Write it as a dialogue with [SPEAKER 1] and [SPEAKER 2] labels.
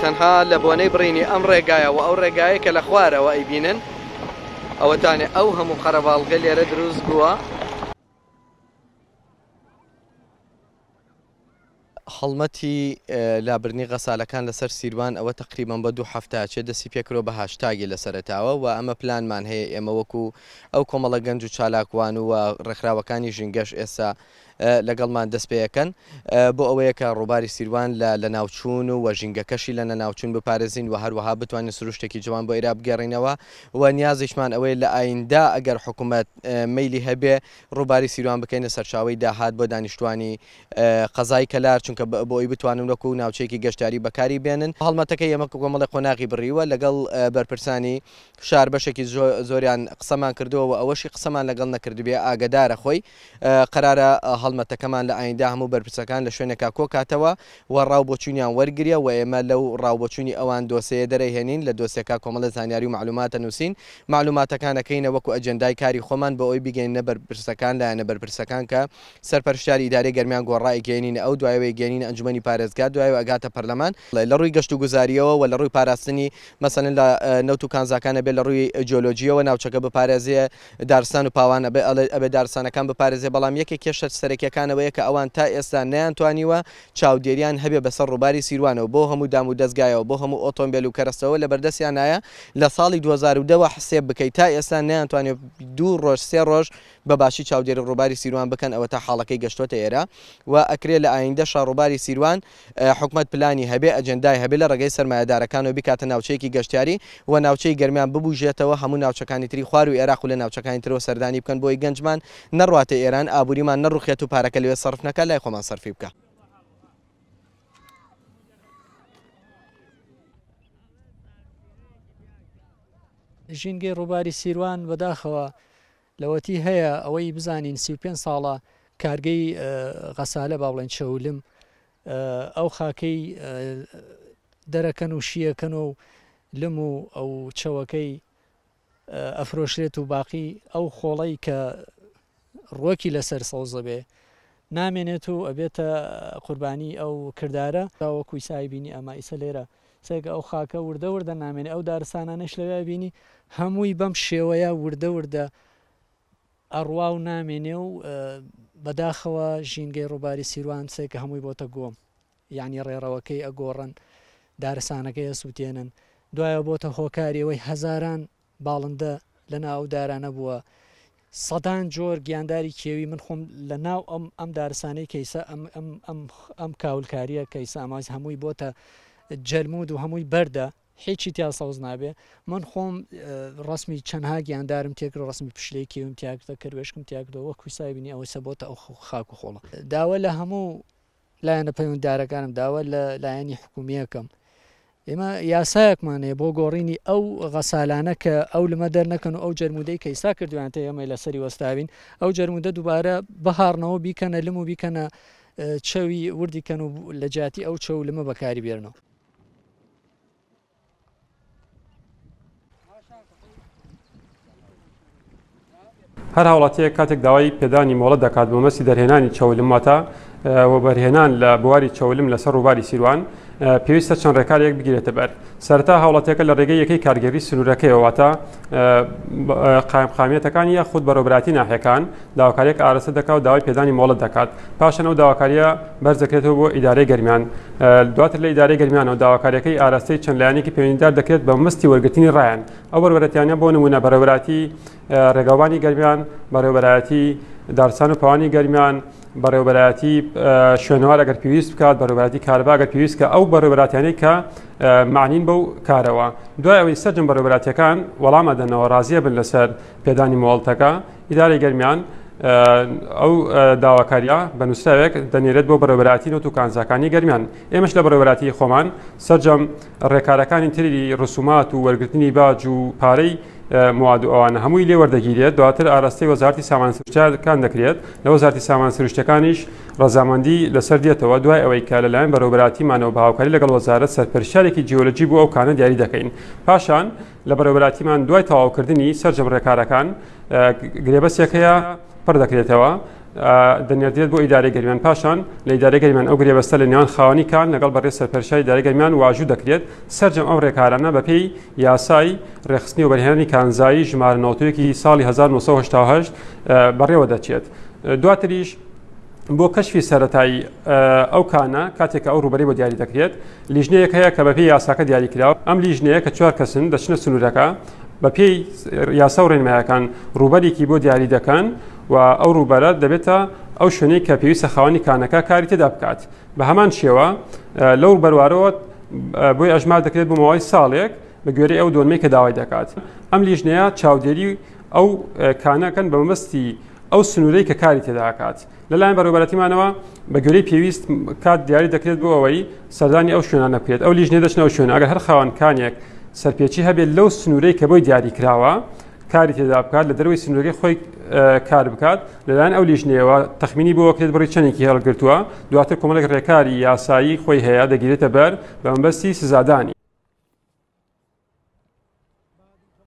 [SPEAKER 1] تەنها لە بۆنەی بڕینی ئەم ڕێگایە و ئەو ڕێگایە کە لە خوارەوە ئەیبینن ئەوەتانێ ئەو هەموو قەرەباڵغە لێرە دروست بووە. هەڵمەتی لابردنی غەسالەکان لەسەر سیروان ئەوە تەقریبەن بە دوو هەفتە ئەچێت دەستی پێکرۆ بە هاشتاگی لە سەرەتاوە و ئەمە پلانمان هەیە ئێمە وەکو ئەو کۆمەڵە گەنج و چالاکوان و ڕێکخراوەکانی ژینگەش ئێستا لەگەڵمان دەست پێەکەن بۆ ئەوەیە کە ڕووباری سیروان لە لەناوچوون و ژینگەکەشی لە لەناوچوون بپارێزین و هەروەها بتوانین سروشتێکی جوان بۆ ئێرا بگێڕینەوە و نیازیشمان ئەوەیە لە ئایندە ئەگەر حکوومەت مەیلی هەبێ ڕووباری سیروان بکەینە سەرچاوەی داهات بۆ دانیشتوانی قەزای کەلار، چونکە بۆ ئەوەی بتوانن وەکو ناوچەیەکی گەشتیاری بەکاری بێنن. هەڵمەتەکەی ئێمە کۆمەڵێک قۆناغی بڕیوە، لەگەڵ بەرپرسانی شار بەشێکی زۆریان قسەمان کردووە و ئەوەشی قسەمان لەگەڵ نەکردبێ ئاگەدارە خۆی. قەرارە هەڵمەتەکەمان لە ئایندە هەموو بەرپرسەکان لە شوێنێکا کۆکاتەوە و ڕاو بۆچوونیان وەرگرێ و ئێمە لەو ڕاو بۆچوونی ئەوان دۆسێیە دەرەیهێنین، لە دۆسێکا کۆمەڵێ زانیاری و مەعلومات ئەنووسین، مەعلوماتەکان ئەکەینە وەکو ئەجێندای کاری خۆمان بۆ ئەوەی بیگەیننە بەرپرسەکان، لایەنە بەرپرسەکان کە سەرپەرشتیاری ئیدارەی گەرمیان گۆڕا ئەیگەیەنینە ئەو، دوایەوە ئەیگەیەنینە ئەنجومەنی پارێزگا، دوایەوە ئەگاتە پەرلەمان. لە ڕووی گەشتوگوزارییەوە و لە ڕووی پاراستنی مەسەلەن لە نەوت و کانزاکان ئەبێ لە ڕووی جیۆلۆجییەوە ناوچەکە بپارێزێ، دارستان و پاوان ئەبێ ئەبێ دارستانەکان بپارێزێ، بەڵام یەکێک کێشە سەرەکییەکان ئەوەیە کە ئەوان تا ئێستا نەیانتوانیوە چاودێریان هەبێ بەسەر ڕووباری سیروانەوە بۆ هەموو دام و دەزگایەوە بۆ هەموو ئۆتۆمبێل و کەرەستەوە لەبەردەستیانایە لە ساڵی 2010 وە حسێب بکەی تا ئێستا نەیانتوانیوە دوو ڕۆژ سێ ڕۆژ بە باشی چاودێری ڕووباری سیروان بکەن ئەوەتا حاڵەکەی گەشتۆتە ئێرە و ئەکرێ لە ئایندەشا ڕووباری سیروان حکومەت پلانی هەبێ ئەجێندای هەبێ لە ڕێگەی سەرمایەدارەکانەوە بیکاتە ناوچەیەکی گەشتیاری و ناوچەی گەرمیان ببوژێتەوە هەموو ناوچەکانی تری خواروو ئێراق و لە ناوچەکانی ترەوە سەردانی بکەن بۆی گەنجمان نەڕواتە ئێران ئابوریمان نەڕوخێت و پارەکە لەوێ سەرف نەکا لای خۆمان سەرفی بکا.
[SPEAKER 2] ژینگەی ڕووباری سیروان بەداخەوە لەوەتی هەیە ئەوەی بزانین 35 ساڵە کارگەی غەسالە با بڵێن چەولم ئەو خاکەی دەرەکەن و شیەکەن و لم و ئەو چەوەکەی ئەفرۆشرێت و باقی ئەو خۆڵەی کە ڕوەکی لەسەر سەوزە بێ نامێنێت و ئەبێتە قوربانی ئەو کردارە. وەکو ئیسا بینی ئەمە ئیسە لێرە سەیرکە ئەو خاکە وردە وردە نامێنێ ئەو دارستانانەش لەوێ بینی هەمووی بەم شێوەیە وردە وردە ئەڕوا و نامێنێ و بەداخەوە ژینگەی ڕووباری سیروان سەیرکە هەمووی بۆتە گۆم یانی ڕێڕەوەکەی ئەگۆڕن دارستانەکەی ئەسووتێنن دوایەوە بۆتە هۆکاری ئەوەی هەزاران باڵندە لە ناو ئەو دارانە بووە سەدان جۆر گیانداری کێوی من خۆم لە ناو ئەم ئەم دارستانەی کەیسە ئەم ئەم ئەم ئەم کاولکاریە کەیسە ئەماز هەمووی بۆتە جەلمود و هەمووی بەردە هیچی تیا سەوز نابێ من خۆم ڕسمی چەندها گیاندارم تێکرد ڕسمی پشلەی کێوم تیاکردە کەروێشکم تیاکردەوە وەک کوسای بینی ئەوەی سەبۆتە ئەو خاک و خۆڵە داوا لە هەموو لایەنە پەیوەنددارەکانم داوا لە لایەنی حکومیەکەم ئێمە یاسایەکمان هەیە بۆ گۆڕینی ئەو غەسالانە کە ئەو لمە دەرنەکەن و ئەو جەرمودەی کە ئیستا کردویانتە ئێمەی لەسەری وەستاوین ئەو جەرمودە دووبارە بهاڕنەوە بیکەنە لم و بیکەنە چەوی وردی کەن و لە جیاتی ئەو چەو لمە بەکاری بێنەوە.
[SPEAKER 3] هەر هاوڵاتیەک کاتێک داوای پێدانی مۆڵەت دەکات بۆ مەبەستی دەرهێنانی چەولم واتە وەبەرهێنان لە بواری چەولم لەسەر ڕووباری سیروان پێویستە چەند ڕێکارێک بگیرێتە بەر سەرەتا هاوڵاتیەکە لە ڕێگەی یەکەی کارگێری سنوورەکەیەوە واتە قایمقامیەتەکان یاخود بەڕێوەبەرایەتی ناحیەکان داواکاریەک ئاراستە دەکات و داوای پێدانی مۆڵەت دەکات پاشان ئەو داواکاریە بەرز دەکرێتەوە بۆ ئیدارەی گەرمیان دواتر لە ئیدارەی گەرمیانەوە داواکاریەکەی ئاراستەی چەند لایەنێکی پەیوەندیدار دەکرێت بە مەبەستی وەرگرتنی ڕایان ئەو بەڕێوەبەرایەتیانە بۆ نمونە بەڕێوەبەرایەتی ڕێگاوبانی گەرمیان، بەڕێوەبەرایەتی دارستان و پاوانی گەرمیان، بەڕێوەبەرایەتی شوێنەوار ئەگەر پێویست بکات، بەڕێوەبەرایەتی کارەبا ئەگەر پێویست کە ئەو بەڕێوەبەراتیانەی کە معنین بەو کارەوە. دوای ئەوەی سەرجەم بەڕێوەبەراتیەکان وەڵام ئەدەنەوە ڕازیە بن لەسەر پێدانی مۆڵەتەکە، ئیدارەی گەرمیان ئەو داواکاریە بە نووسراوێک دەنێرێت بۆ بەڕێوەبەرایەتی نەوت و کانزاکانی گەرمیان. ئێمەش لە بەڕێوەبەرایەتی خۆمان سەرجەم ڕێکارەکانی تری ڕسومات و وەرگرتنی باج و پارەی مواد و ئەوانە هەمووی لێ وەردەگیرێت دواتر ئاراستەی وەزارەتی سامان سروشتەکان دەکرێت لە وەزارەتی سامان سروشتەکانیش ڕەزامەندی لەسەر دێتەوە دوای ئەوەی کە لەلایەن بەڕێوەبەرایەتیمانەوە بە هاوکاری لەگەڵ وەزارەت سەرپەرشتیارێکی جیۆلۆجی بۆ ئەو کانە دیاری دەکەین پاشان لە بەڕێوەبەرایەتیمان دوای تەواوکردنی سەرجەم ڕێکارەکان گرێبەستێک هەیە پڕ دەکرێتەوە. دەنێردرێت بۆ ئیدارەی گەرمیان، پاشان لە ئیدارەی گەرمیان ئەو گرێبەستە لە نێوان خاوەنی کان لەگەڵ بەڕێز سەرپەرشتیاری ئیدارەی گەرمیان واژوو دەکرێت، سەرجەم ئەو رێکارانە بەپێی یاسای رێکخستنی وەبەرهێنانی کانزایی ژمارە 91 ی ساڵی 1988 بەڕێوە دەچێت. دواتریش بۆ کەشفی سەرەتایی ئەو کانە کاتێک کە ئەو ڕووبەرەی بۆ دیاری دەکرێت لیژنەیەک هەیە کە بەپێی یاساکە دیاری کراوە ئەم لیژنەیە کە چوار کەسن دەچنە سنوورەکە بەپێی یاسا و ڕێنمایەکان ڕووبەرێکی بۆ دیاری دەکەن و ئەو ڕووبەرە دەبێتە ئەو شوێنەی کە پێویستە خاوەنی کانەکە کاری تێدا بکات بە هەمان شێوە لەو بەروارەوە بۆی ئەژمار دەکرێت بۆ ماوەی ساڵێک بە گوێرەی ئەو دۆنمەی کە داوای دەکات ئەم لیژنەیە چاودێری ئەو کانەکەن بە مەبەستی ئەو سنوورەی کە کاری تێدا ئەکات. لەلایەن بەڕێوەبەرایەتیمانەوە بە گوێرەی پێویست کات دیاری دەکرێت بۆ ئەوەی سەردانی ئەو شوێنانە بکرێت، ئەو لیژنەیە دەچنە ئەو شوێنە، ئەگەر هەر خاوەن کانێک سەرپێچی هەبێت لەو سنوورەی کە بۆی دیاری کراوە کاری تێدا بکات، لە دەرەوەی سنوورەکەی خۆی کار بکات، لەلایەن ئەو لیژنەیەوە تەخمینی بۆ ئەکرێت بڕی چەندێکی هەڵگرتووە، دواتر کۆمەڵێک ڕێکاری یاسایی خۆی هەیە دەگیرێتە بەر بە مەبەستی سزادانی.